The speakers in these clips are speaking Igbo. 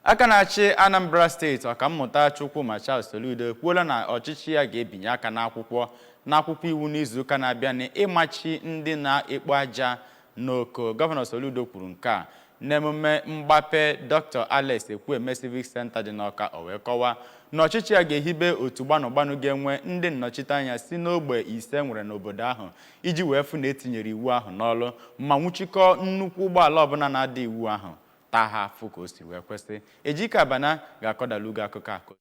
Aka na-achị Anambra Steeti, Ọkammụta Chukwuma Charles Soludo, ekwuola na ọchịchị ya ga-ebinye aka n'akwụkwọ iwu n'izuụka na-abịa ịmachi ndị na-ekpo aja n'Oko. Gọvanọ Soludo kwuru nke a n'emume mgbape Dr. Alex Ekwueme Civic Center dị n'Ọka. O wee kọwaa na ọchịchị ya ga-ehibe otu gbanụ gbanụ ga-enwe ndị nnọchiteanya si n'ogbe 5 nwere n'obodo ahụ iji wee fụ na etinyere iwu ahụ n'ọlụ ma nwụchikọọ nnukwu ụgbọala ọbụla na-ada iwu ahụ, taa ha afụ ka o si wee kwesị. Ejike Abana ga-akọdalu gị akụkọ akụ.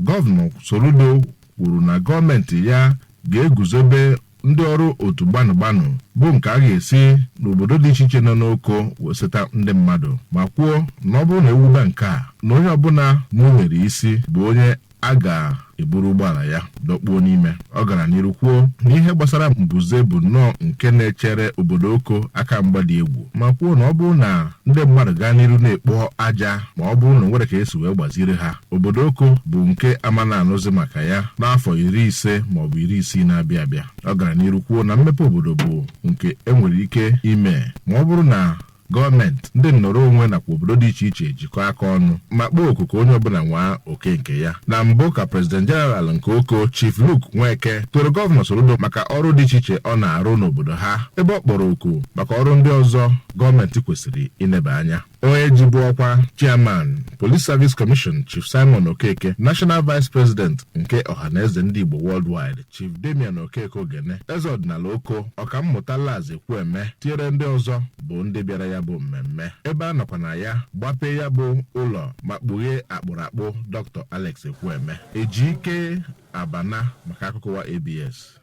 Gọvanọ Soludo kwuru na gọọmenti ya ga-eguzobe ndị ọrụ otu gbanụ gbanụ bụ nke a ga-esi n'obodo dị iche iche nọ n'Oko wesịta ndị mmadụ, ma kwuo na ọ bụrụ na ewube nke a, na onye ọbụla nwere isi bụ onye a ga-eburu ụgbọala ya dọkpuo n'ime. Ọ gara n'iru kwuo na ihe gbasara mbuze bụ nnọọ nke na-echere obodo Oko aka mgba dị egwu, ma kwuo na ọ bụrụ na ndị mmadụ gaa n'iru na-ekpo aja, ma ọ bụrụ na o nwere ka esi wee gbaziri ha, obodo Oko bụ nke ama na-anụzi maka ya n'afọ 50 maọbụ 60 na-abịa abịa. Ọ gara n'iru kwuo na mmepe obodo bụ nke enwere ike ime ma ọ bụrụ na gọọmenti, ndị nnọrọ onwe nakwa obodo dị iche iche jikọọ aka ọnụ, ma kpọọ oku ka onye ọbụla nwaa oke nke ya. Na mbụ ka President General nke Oko, Chief Luke Nweke, toro Gọvanọ Soludo maka ọrụ dị iche iche ọ na-arụ n'obodo ha, ebe ọ kpọrọ oku maka ọrụ ndị ọzọ gọọmenti kwesịrị ineba anya. Onye jibu ọkwa Chairman, Police Service Commission, Chief Simon Okeke, National Vice President nke Ọhaneze Ndị Igbo Worldwide, Chief Damian Okeke Ogene, eze ọdịnala Oko, Ọkammụta Laz Ekwueme, tinyere ndị ọzọ bụ ndị bịara ya bụ mmemme, ebe a nọkwa na ya gbapee ya bụ ụlọ ma kpughee akpụrụakpụ Dr. Alex Ekwueme. Ejike Abana maka akụkọ ụwa ABS.